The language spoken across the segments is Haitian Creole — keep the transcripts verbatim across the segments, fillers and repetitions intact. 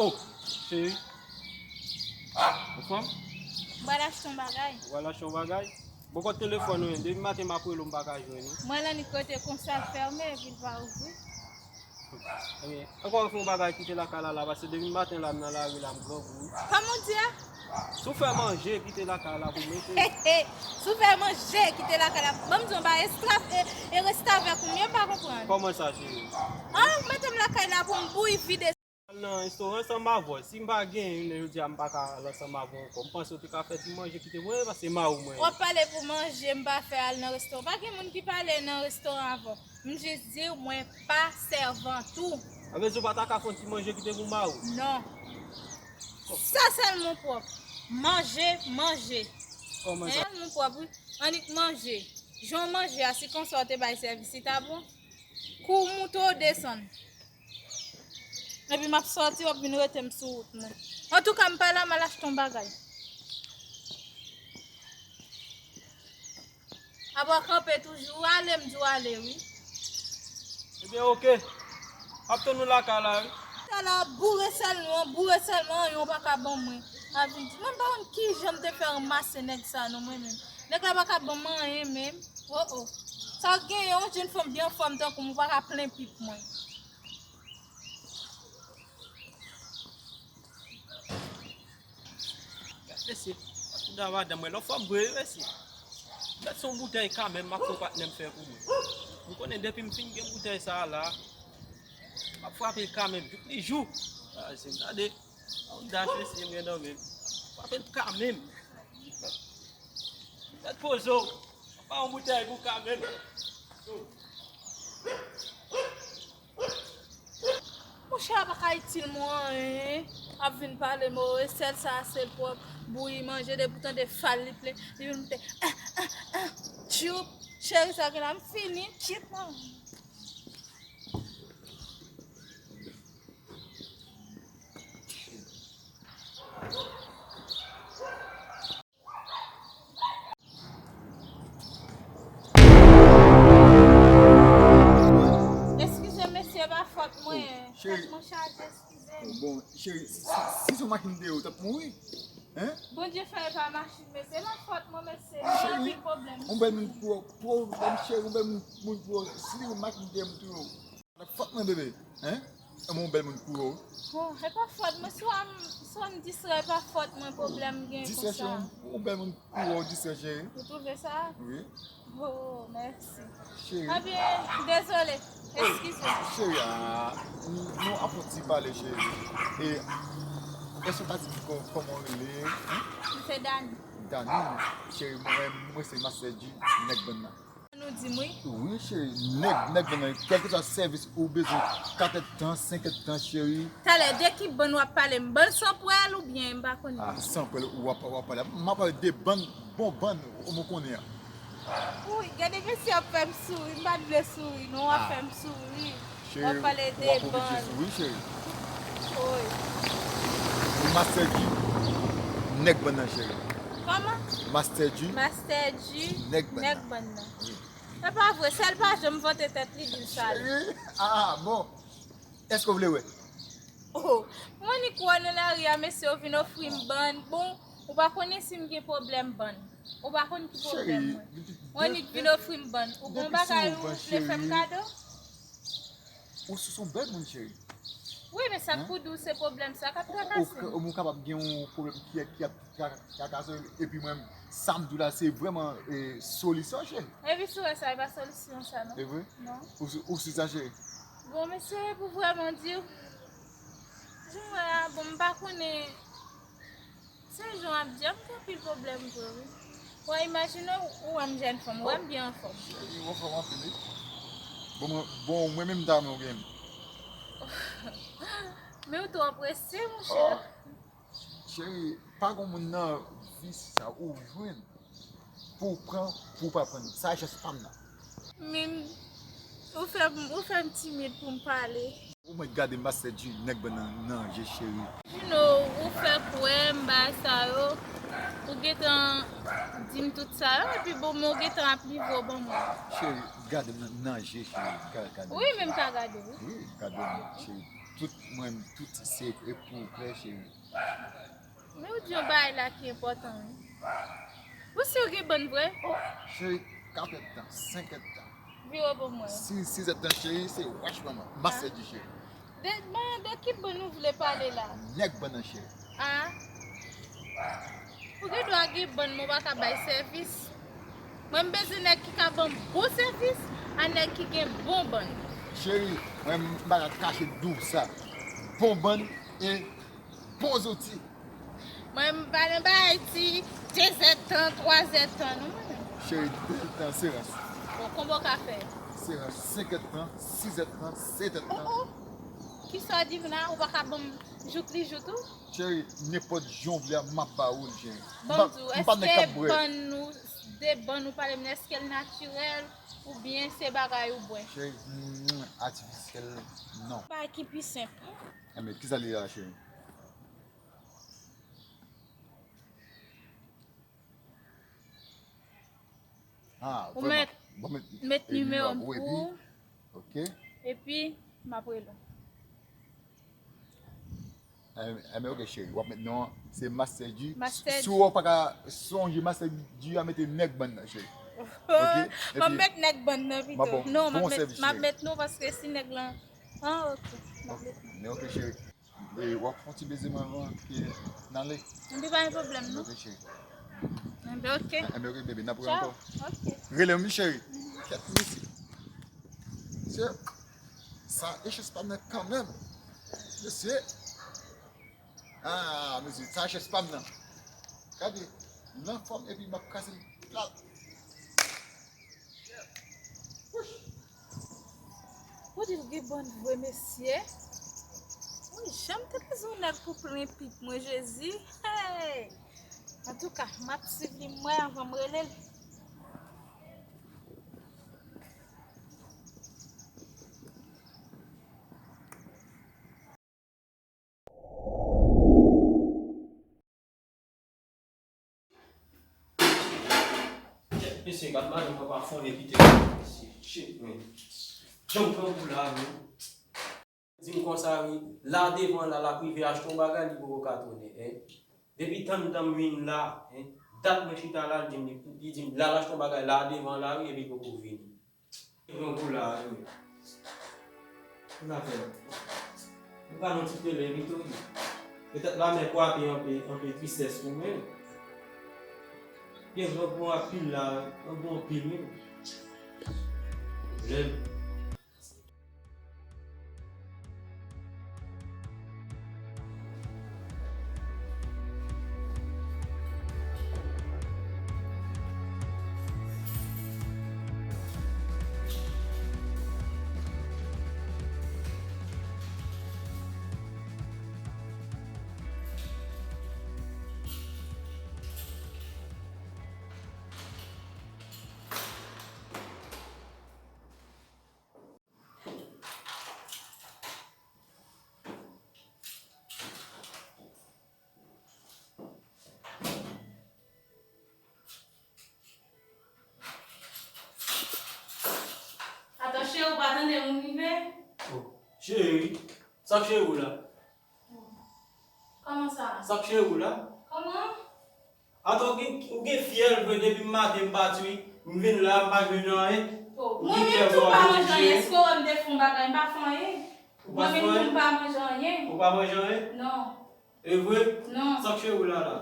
Oh, cheri. Anfòm? M pral achte yon bagay. Ou pral achte yon bagay? Bon, kot telefòn ou ye? Depi maten m ap rele w, m pa ka jwenn ou. Mwen, Lannik, kote konsa l fèmen, epi l pa ouvri. Ebyen, ankò fè yon bagay, kite lakay la la, paske depi maten la, m nan lari la, m grangou wi. Kòman w di a? Si w fè manje, kite lakay la pou mete. Si w fè manje, kite lakay la. Ban m di w, ba esklav e, e restavèk ou, m ye, m pa konprann. Kòman sa, cheri? An, ou mete m lakay la pou m bouyi vide. Al nan restoran ansanm avè w. Si m pa genyen, jounen jodi a, m pa ka al ansanm avè w ankò. M panse w te ka fè ti manje kite mwen, paske se mari w mwen ye. W ap pale pou manje, m pa fè al nan restoran. Pa gen moun ki pale nan restoran avè w. M jis di w, mwen pa sèvant ou. Sa vle di w pa ta ka fè yon ti manje kite pou mari w? Non. Sa sèlman pwòp. Manje, manje. Kòman sa? Sèlman pwòp, wi. Annik manje. Jan w manje a, si konsa w te bay sèvis, li ta bon. Kou w moute, w desann. Epi m ap sòti, w ap vin rete m sou wout mwen. Antouka, m pa la, m al achte yon bagay. Apa w kanpe toujou, w ale, m di w ale, wi. Ebyen, oke. M ap tann ou lakay la, wi. Sa la, boure sèlman, boure sèlman, anyen w pa ka ban mwen. Ap vin di, mwen pa konn kijan m te fè ranmase nèg sa, non, mwen menm. Nèg la pa ka ban m anyen menm. Oh, oh. Sa w genyen, yon jenn fanm byen anfòm tankou m, ou pa ka plen pip mwen. Gad mesye, ap touda madanm mwen, lòt fwa vre wi mesye. Gad se yon boutèy kanmenm m ap fè patnè m fè pou mwen. Ou konnen depi m fin gen boutèy sa a la, m ap frape l kanmenm, jouk li jou. A, se gade, yon dach mesye m gen nan men m. Frape l kanmenm. Gad poze w. Ba yon boutèy pou kanmenm. Monchè, a pa ka itil mwen anyen. Ap vin pale m, o, e sèl sa a, sèl pwòp. Bouyi manje, depi w tande fal li plen, li vin moute. Ah, ah, ah, tchoup. Cheri, sa gen la, m fini. Tchoup, non. Eskize, mesye, pa fòt mwen. Cheri. Tèt mwen chaje, eskize. Bon, cheri, si, si se yon machin deyò, w t ap mouri. Hein? Bondye fè e pa machin, mesye. E pa fòt mwen, mesye. Cheri, anpil pwoblèm. Yon bèl moun pou ou, pou ou, cheri, yon bèl moun, moun pou ou. Si se yon machin deyò, m touye w. Fòt mwen, bebe, hein? Yon bèl moun kouri w. Bon, e pa fòt mwen, swa m, swa m distrè, e pa fòt mwen, pwoblèm gen konsa. Distrè, cheri, yon bèl moun kouri w, distrè, cheri. Ou twouve sa? Wi. Oh, mèsi. Cheri. Ebyen, dezole, eskize. Cheri, a, nou, nou ap fè yon ti pale, cheri. E, èske w ka di m kò-, kòman w rele, hein? M se Dani. Dani, cheri, mwen, mwen se Master G, nèg bann nan. Nou di m wi. Wi, cheri. Nèg, nèg, nèg, kèlkeswa sèvis ou bezwen, kat èdtan, senk èdtan, cheri. Talè, de ki bann w ap pale m? Bann san pwèl oubyen m pa konnen? Ah, san pwèl, w ap, w ap pale. M ap pale de bann, bon bann, ou m konnen an. Wi, gade mesye ap fè m souri, m pa t vle souri, non, w ap fè m souri. W ap pale de bann. Cheri, w ap oblije souri, cheri. Wi. Master G, nèg bann nan, cheri. Kòman? Master G, Master G, nèg bann nan. Nèg bann nan. Wi. E pa vre, sèl pa janm vante tèt li, di l sa. Cheri, ah, bon. Èske w vle wè? Oh, m annik wè w nan lari a, mesye, w vin ofri m bann. Bon, ou pa konnen si m gen pwoblèm bann. Ou pa konn ki pwoblèm mwen. Cheri, w annik vin ofri m bann. Ou gon bagay ou vle fè m kado? Ou sou, sou bèl moun, cheri. Wi, men sa k pou di w se pwoblèm sa k ap trakase m. Ou, ou, ou kapab gen yon pwoblèm ki, ki ap tra-, trakase w, epi mwen, sa m di w la, se vrèman, e, solisyon, cheri. Epi si w wè sa, e pa solisyon sa, non. E vre? Non. Ou sou, ou sou sa, cheri? Bon, mesye, pou vrèman di w, jan m wè a, bon, m pa konnen. Se jan w ap di a, m gen anpil pwoblèm vre wi. Bon, imajine w, ou wè m jèn fanm, ou wè m byen anfòm. Cheri, ou anfòm anpil wi. Bon, mwen, bon, mwen menm m ta renmen w gen m. Men w twò prese, monchè. Oh. Cheri, pa gon moun nan vi sa ou jwenn. Pou w pran, pou w pa pran. Sa e chans pa m nan. Men, ou fè m, ou fè m timid pou m pale. Ou mèt gade Master G, nèg bann nan, nan je, cheri. Juno, ou fè kwè m bagay sa yo. Ou gentan di m tout sa yo, epi bon, men w gentan ap livre w ban mwen. Cheri, gade m nan, nan je, cheri. Gade, gade. Wi, men m ka gade w wi. Wi, gade m, cheri. Tout mwen, tout se pou ou klè, cheri. Men ou di yon bagay la ki enpòtan, wi. Ou si w gen bann vre? Oh, cheri, kat èdtan, senk èdtan. Vire pou mwen. Sis, sis èdtan, cheri, se wach manman. Mastè di, cheri. De, men de ki bann ou vle pale la? Nèg bann nan, cheri. Ah. Ou gen dwa gen bann, men w pa ka bay sèvis. Mwen, m bezwen nèg ki ka ban m bon sèvis, a nèg ki gen bon bann. Cheri, mwen, m pa ka kache di w sa. Bon bann e bon zouti. Mwen, m pa nan bagay ti de zèdtan, twa zèdtan, non, mwen. Cheri, de zèdtan, se rans. Bon, konbyen w ka fè? Se rans, senk èdtan, sis èdtan, sèt èdtan. Oh, oh. Kisa w di m la? Ou pa ka ban m jouk li jouk tou? Cheri, nenpòt jan w vle a, m ap ba ou l, cheri. Bon, m di w, èske bann nou, de bann ou pale m nan, èske l natirèl oubyen se bagay ou bwè? Cheri, mm, atifisyèl, non. Bagay ki pi senp. Enben, kisa li ye la, cheri? Ah, ou vrèman. Mèt, bon, mèt, mèt nimewo m pou ou. Ok. Epi, m ap rele w. Enben, ok, cheri. W ap met non an, se Master G. Master G. Si w pa ka sonje Master G a, mete nèg bann nan, cheri. Ok? M ap met nèg bann nan pito. Non, m ap met, m ap met non, paske si nèg lan. Ah, ok. M ap met non. Men ok, cheri. E, w ap fè yon ti beze mwen avan ke n ale. Enben, pa gen pwoblèm, non. Ok, cheri. Enben, ok. Enben, ok, bebe, n ap wè ankò. Tchao. Ok. Rele m, wi, cheri. Kèt, mesye. Mesye, sa e chans pa m nan kanmenm. Mesye. Ah, mesye, sa e chans pa m nan. Gade, m anfòm epi m ap kraze l plat. Ou di l gen bann vre, mesye. Wi, jan m te bezwen yon nèg pou plen pip mwen, Jezi. Hey! Antouka, m ap swiv li m wè anvan m rele l. Mesye, gad madanm mwen pa fon e kite mesye. Shit, man. Jan m pran kou la, man. Di m konsa, wi. La devan la, l ap rive achte yon bagay, li poko ka tounen, en. Depi tann tan m vin la, en. Dat mwen chita la, li di m, li, li di m, l al achte yon bagay la devan la, wi, epi l poko vini. Yon kou la, wi. Sa fè. Nou pa nan ti pele pito, wi. Petèt lamè kwape anpe, anpe tristès pou mwen. Pyès mwen pran anpil la, mwen pran anpil, wi. Lè Atann, cheri, ou pa tande moun rive? Oh, cheri, sa k cheri w la? Kòman sa? Sa k cheri w la? Kòman? Atò, ou gen, ou gen fyèl vre, depi maten m pati, m vin la, m pa jwenn anyen. Oh, mwen menm tou m pa manje anyen, èske w wè m te fè yon bagay, m pa fè anyen. Ou pa fè anyen? Mwen menm tou m pa manje anyen. Ou pa manje anyen? Non. E vre? Non. Sa k cheri w la la?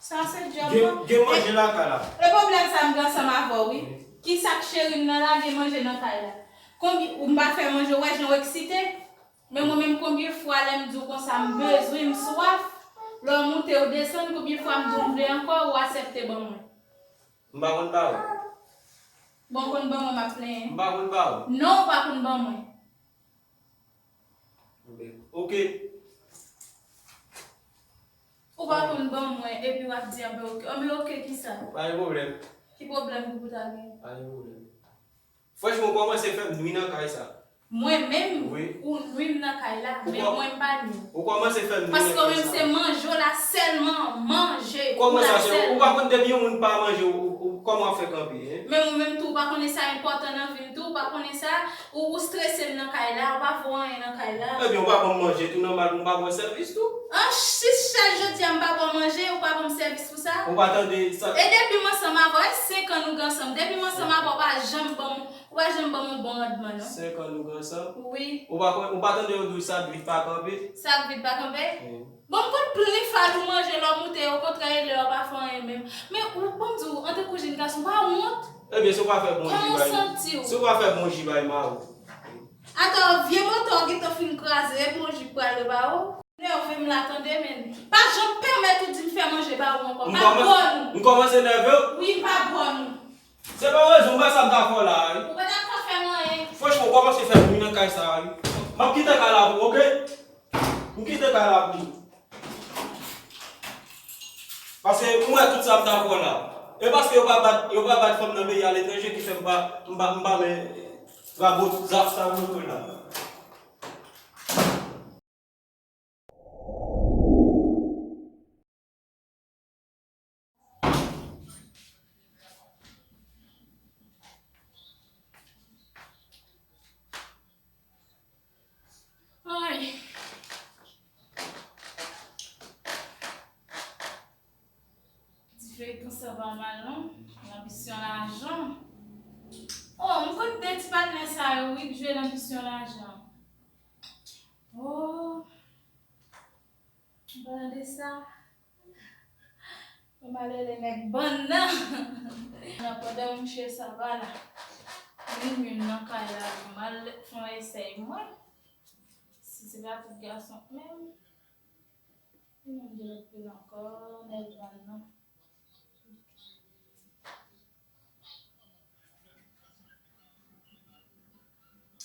Sa se djòb mwen. Gen, gen manje lakay la. E pwoblèm sa m gen ansanm avè w, wi. Ki sa k cheri m nan la, gen manje nan kay la. Konbyen, ou m pa fè manje, ou wè jan w eksite? Men mwen menm, konbyen fwa lè m di w konsa m bezwen, m swaf, lè w moute, w desann, konbyen fwa m di w m vle ankò, ou aksepte ban mwen? M pa konn ba ou. Bon, konn ban mwen, m ap plenyen. M pa konn ba ou. Non, ou pa konn ban mwen. Oke. Ou pa konn ban mwen, epi w ap di, anben oke. Anben oke, kisa? Pa gen pwoblèm. Ki pwoblèm ki pou ta gen? Pa gen pwoblèm. Franchman, ou kòmanse fè m nwi nan kay sa. Mwen menm, wi, ou nwi m nan kay la, men mwen m pa nwi w. Ou kòmanse fè m nwi nan kay sa. Paske ou menm se manje w la sèlman, manje. Kòman sa, cheri? Ou pa konn depi yon moun pa manje, ou, ou, ou, kòman w ap fè kanpe, en? Men ou menm tou, ou pa konnen sa enpòtan nan vi m tou, ou pa konnen sa, ou, ou strese m nan kay la, ou pa voye anyen nan kay la. Ebyen, ou pa ban m manje tou, nòmal pou m pa ba w sèvis tou. An, si chak jodi a m pa ba w manje, ou pa ban m sèvis pou sa? Ou pa tande sa? E depi m ansanm avè w, e senk an nou gen ansanm, depi m ansanm avè w, ou pa janm ban m Ou pa janm ban m yon bon randman, non. Senk an nou gen ansanm? Wi. Ou pa konn, ou pa tande yo di w sa k vit pa kanpe? Sa k vit pa kanpe? Wi. Bon, m konn plen fal ou manje lè w moute, okontrè, e lè w pa fè anyen menm. Men, ou, bon, m di w, antrekou jenn gason, pa wont? Ebyen, si w pa fè bon ji bay, kòman w santi w? Si w pa fè bon ji bay mari w. Atò, vye moto w gentan fin kraze, e bon ji k pral ba ou? Nève m la, tande, men. Pa janm pèmèt ou di m fè manje ba ou ankò. Pa bòn ou. M kòmanse nève w? Wi, m pa bòn ou. Se pa rezon, m pa sa m ta fè w la, wi. Ou pa ta ka fè m anyen. Franchman, ou kòmanse fè m nwi nan kay sa a, wi. M ap kite kay la pou ou, oke? M kite kay la pou ou. Paske m wè tout sa m ta fè w la. E paske yo pa bat, yo pa bat fanm nan peyi aletranje ki fè m pa, m pa, m pa men rabot zaf sa yo tou la. Ay. Ti feyton sa pa mal non. Lanbisyon lajan. Oh, m konn de ti patnè sa yo, wi, k jwe lanbisyon lajan. Oh. Anpalan de sa, mwen malere nèg bann nan. Nan pandan mouche sa pa la, li menm nan kay la, m al fè yon esèy mwen. Si se pa tout gason menm, li menm de lòt kote ankò, nèg bann nan.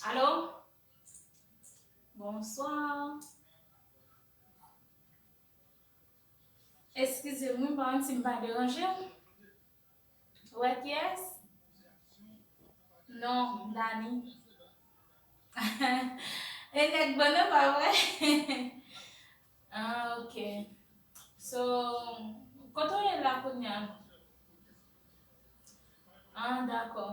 Alo? Bonswa. Eskize m, wi, m pa konn si m pa deranje w. Ou wè kiyès? Non, Dani. E nèg bann nan, pa vre? Ah, ok. So, kote w ye la kounye a? Ah, dakò.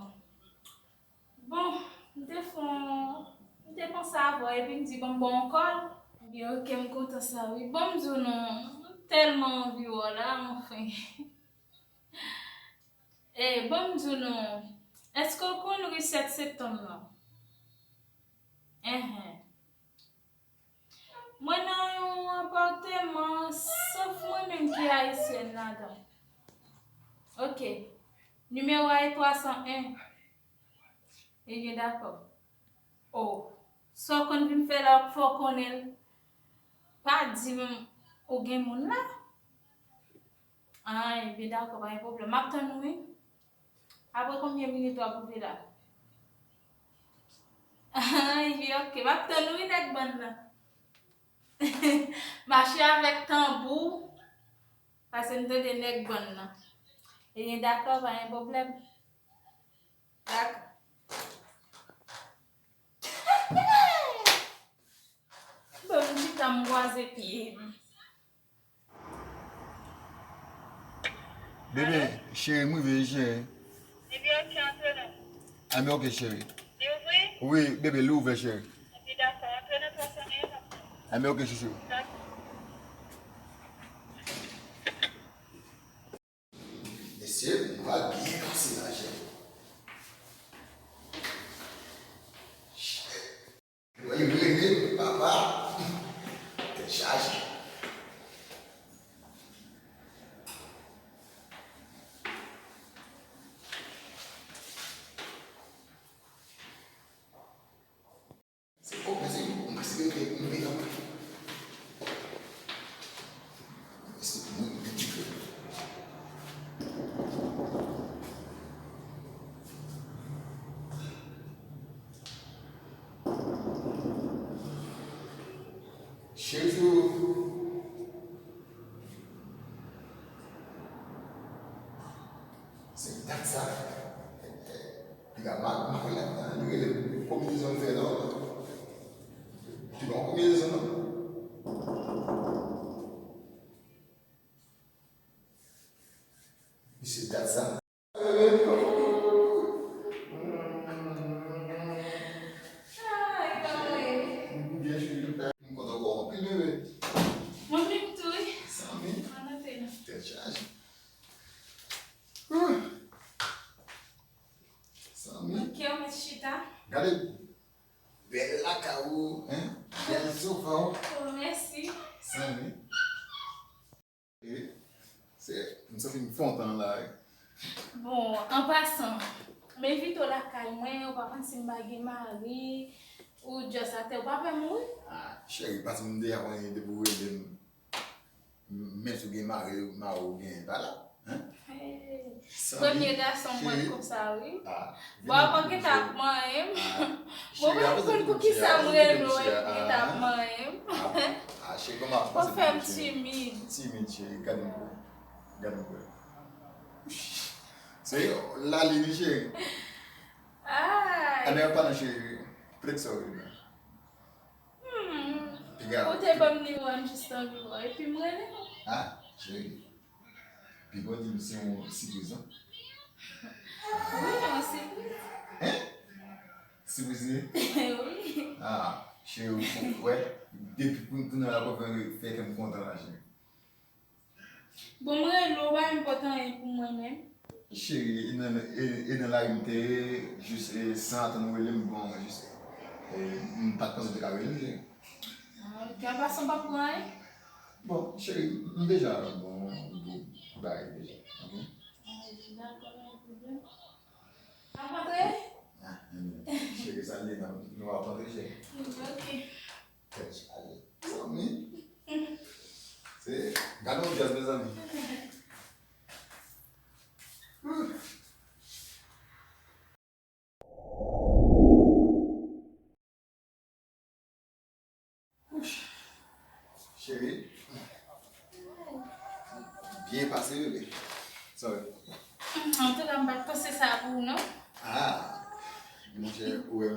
Bon, m te fè yon, m te panse avè w epi m di ban m ba w yon kòl. Ebyen, ok, m kontan sa, wi. Bon, m di w non, m tèlman anvi wè w la, anfen. E, bon, m di w non, èske w konn ri sèt septanm nan? Enhen. Mwen nan yon apatman, sof mwen menm ki ayisyèn ladan. Ok. Nimewo a e twa san en. Ebyen, dakò. O, sa w konn vin fè la, w ap fè w konnen l. Pa di m ou gen moun la. Ah, ebyen, dakò, pa gen pwoblèm. M ap tann ou, wi. Apre konbyen minit w ap rive la? Ay, ok, m ap tann ou wi, nèg bann nan. Mache avèk tanbou, paske m tande nèg bann nan. Ebyen, dakò, pa gen pwoblèm. Dakò. Bon, m chita, m kwaze pye m. Bebe, cheri, m rive wi, cheri. Bebe, ok, antre non. Anben, ok, cheri. Li ouvri? Wi, bebe, li ouvè, cheri. Anben, dakò, antre nan twa san en, n ap pran. Anben, ok, chouchou. Dakò. Mesye, nou pral byen pase la, cheri. Cheri. Mwen rele papa. Tèt chaje. Se kòb, se kòb, se kòb, se kòb. Cheri, se dat sa. Piga ma, ma, li rele konbinezon fè non. Ki pa yon konbinezon, non? Misye dat sa. Ay, kòmè. M kontan wè w anpil, bebe. Mwen menm tou, wi. Samy. Ann antre non. Tèt chaje. Samy. Ok, ou mèt chita. Gade bèl lakay ou, hein? Bèl sofa w. Oh, mèsi. Samy. E, se, m santi m fè yon tan la, wi. Bon, an pasan, m envite w lakay mwen, ou pa konn si m pa gen mari, ou just atè, ou pa pè mouri? Ah, cheri, paske m deja konnen depi w rele m, m, menm si w gen mari, mari w genyen pa la, hein? Hey, premye gason m wè konsa, wi. Ah, bon, avan w gentan ap manyen m. Bon, mwen pa konn poukisa m rele w, epi w ap manyen m. Ah, cheri, kòman ap pase pou ou, cheri? Ou fè m timid. Timid, cheri, gade m kwè. Gade m kwè. Se yon lalin, wi, cheri. Ay. Ann al pale, cheri. Plèk sa w vle la. Hmm. Piga. Ou te ban m nimewo a m jis anvi wè w. Epi m rele w. Ah, cheri. Piga w di m se yon sipriz, non? Wi, yon sipriz. Hein? Sipriz li ye? Wi. Ah, cheri, ou wè, depi pou, pou nou la, pou fè, fè kè m kontan la, cheri. Bon, m rele w, ou pa menm pote anyen pou mwen menm. Cheri, e nan, e, e nan lari m te ye, jis, e, san atann ou rele m, bon, jis, e, m pa t panse w te ka rele m, cheri. Ah, ok, an pasan w pa pran anyen? Bon, cheri, m deja bon, bon, bay deja, ok? Ah, dakò, pa gen pwoblèm. N ap antre? Ah, cheri, sa l ye, nou ap antre, cheri. Ok. Tèt chaje. Zanmi. Se, gade yon djaz, mezanmi. Cheri. Byen pase, bebe. Sorry. Antouka, m pa t panse sa pou ou, non. Ah, monchè, ou wè,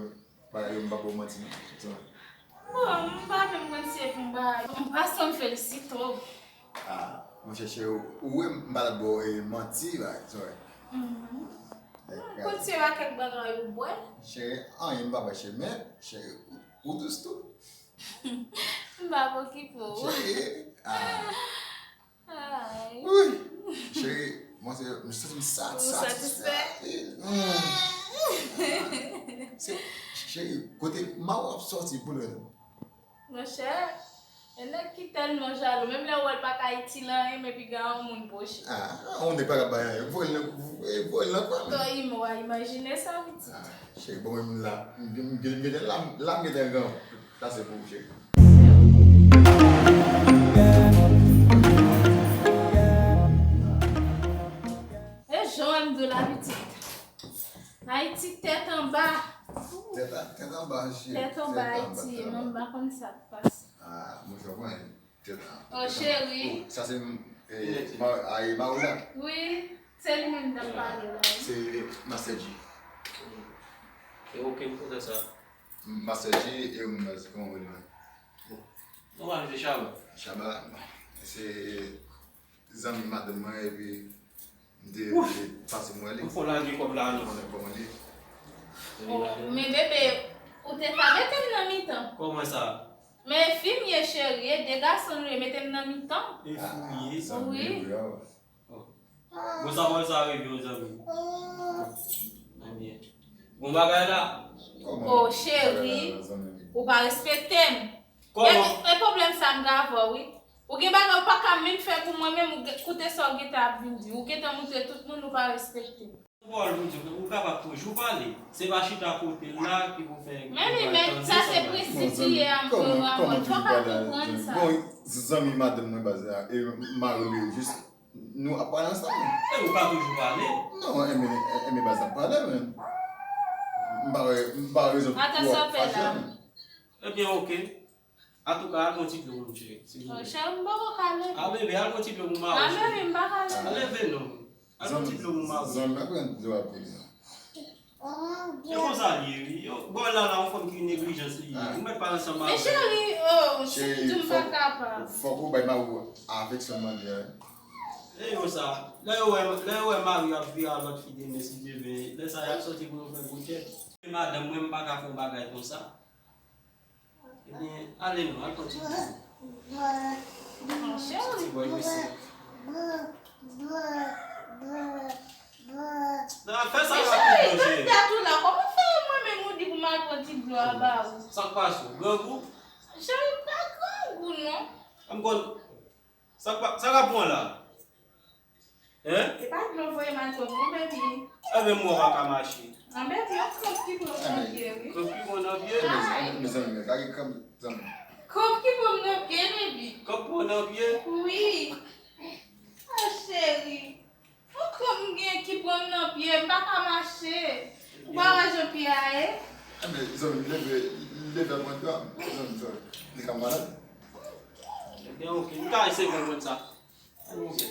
bagay yo, m pa ba w manti, non. Sorry. Bon, m pa menm konn si e pou m ba, m pa sanm felisite w. Ah, monchè, cheri, ou wè, m pa t ap ba w, eh, manti, bagay, sorry. Mhm. Eh, konn si e pa kèk bagay ou bwè. Cheri, anyen m pa bwè, cheri, men, cheri, ou, ou dous tou. M pa okipe w. Cheri, ah. Ay. Wi. Cheri, mwen se, m santi m sat-, satisfè. Ou satisfè? Mm. Se, cheri, kote mawo ap sòti pou lè nou? Monchè, gen nèg ki tèlman jalou, menm lè w wè l pa ka itil anyen, men piga yon moun pwoche. Ah, yon nèg pa ka bay anyen. Voye l nan, voye l nan kwen. Tò imo a, imajine sa, pitit. Ah. Cheri, bon, mwen menm la, m gen, m gen, m gen, la, la m gen tan gran. Sa se pou ou, cheri. E jan w di w la, pitit. Ayiti, tèt anba. Tèt a, tèt anba, cheri. Tèt anba, Ayiti, mwen m pa konn sa k pase. Ah, mwen fè mwen. Oh, cheri. Oh, sa se, eh, ma-, ah, eh, Maoula. Wi, se li menm m t ap pale la. Se Master G. E ok, m kontan sa. Master G e ou menm, kòman w rele menm? Bon. Non, mwen se Chaba. Chaba, se zanmi madanm mwen, epi m te, te pase m wè li. Ou fò lage kòb la, non? Konnen kòman li ye. Oh, men bebe, ou te ka mete m nan mitan. Kòman sa? Men fi m ye, cheri, e de gason nou ye, mete m nan mitan. E fi w ye? Wi. Oh. Bon, sa pral sa rive, zanmi. Ebyen. Bon bagay la. Oh, cheri, ou pa respekte m. Kòman? E, e pwoblèm sa m gen avè w, wi. Ou gen bagay ou pa ka menm fè pou mwen menm, ou gen, koute sa w gentan ap vin di. Ou gentan montre tout moun ou pa respekte m. Pawòl Bondye, ou kapab toujou pale. Se pa chita kote l la ki pou fè. Men li, men sa se prensip li ye a, m, Ramon. Fò w ka konprann sa. Bon, zanmi madanm mwen baz la, e mari li jis, nou ap pale ansanm. E ou ka toujou pale. Non, enben, enben baz ap pale, men m pa wè, m pa wè rezon pou w ap fache, men. Ebyen, ok. Antouka, al pran ti dlo pou m, cheri, silvouplè. Oh, cheri, m poko ka leve. Ah, bebe, al pran ti dlo pou m. Ah, bebe, m pa ka leve. Al leve non. Al pran ti dlo pou m. Zanmi, al pran dlo a pou li non. E konsa li ye, wi. Yo, bon, la, la, yon fanm ki neglijans li ye. Ou mèt pale ansanm avè l. Men cheri, oh, si m di m pa kapab. Fòk ou bay mari w afeksyon l mande a, wi. E yo sa, lè yo wè, lè yo wè mari yo ap vire a lòt fi demen, si Dye vle, lè sa y ap sòti pou yo fè gwo tèt. Madanm mwen, m pa ka fè yon bagay konsa. Ebyen, ale non, al kontinye. Monchè, ti bòy mesye. Nan, fè sa rapid non, cheri. Dat ou la, kòman fè mwen menm ou di pou m al pran ti dlo a ba ou? Sa k pase w? Grangou? Cheri, m pa grangou non. M konn Sa k pa, sa k ap pran la? Hein? E pa dlo voye m al pran non, baby. Avè m wè w pa ka mache. An, baby, yon kòk ki pran m nan pye, wi. Kòk ki pran nan pye? Ay. Mezanmi, mezanmi, gade kòk zanmi. Kòk ki pran m nan pye, baby. Kòk pran nan pye? Wi. Ah, cheri. Yon kòk m gen ki pran m nan pye, m pa ka mache. Ou pa wè jan pye a ye? Enben, zanmi, leve, leve mwen dwa, zanmi, zanmi. Li ka malad. Ebyen, oke, m ka eseye konprann sa. Ann ouvè.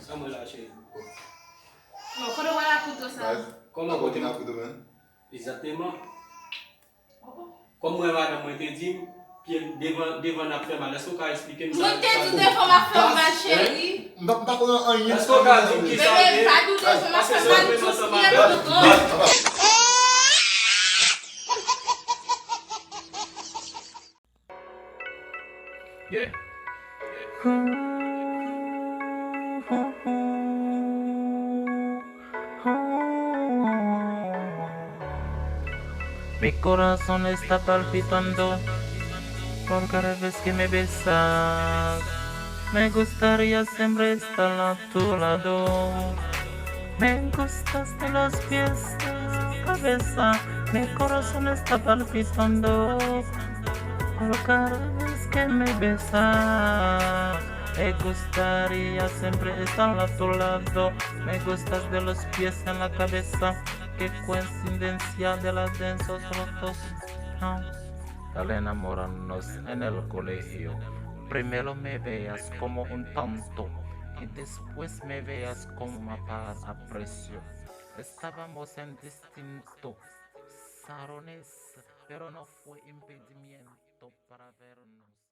Sa mwen la, cheri. Bon, kote w wè la kouto sa? Kòman kote la kouto, man? Egzakteman. Kòm mwen, madanm mwen te di m, pye l devan, devan n ap fè mal. Èske w ka eksplike m sa? Mwen te di devan m ap fè mal, cheri. M pa, m pa konnen anyen. Èske w ka di m ki sa l ye? Bebe, m pa di w devan m ap fè mal, tout pye m pran. Yeah. Mi corazón está palpitando por cada vez que me besas. Me gustaría siempre estar a tu lado. Me gustas de los pies a la cabeza. Mi corazón está palpitando por cada vez que me besas. Me gustaría siempre estar a tu lado. Me gustas de los pies a la cabeza. Qué coincidencia de labios rotos. Al enamorarnos en el colegio. Primero me veías como un tonto y después me veías como una paga a precio. Estábamos en distintos salones, pero no fue impedimento para vernos.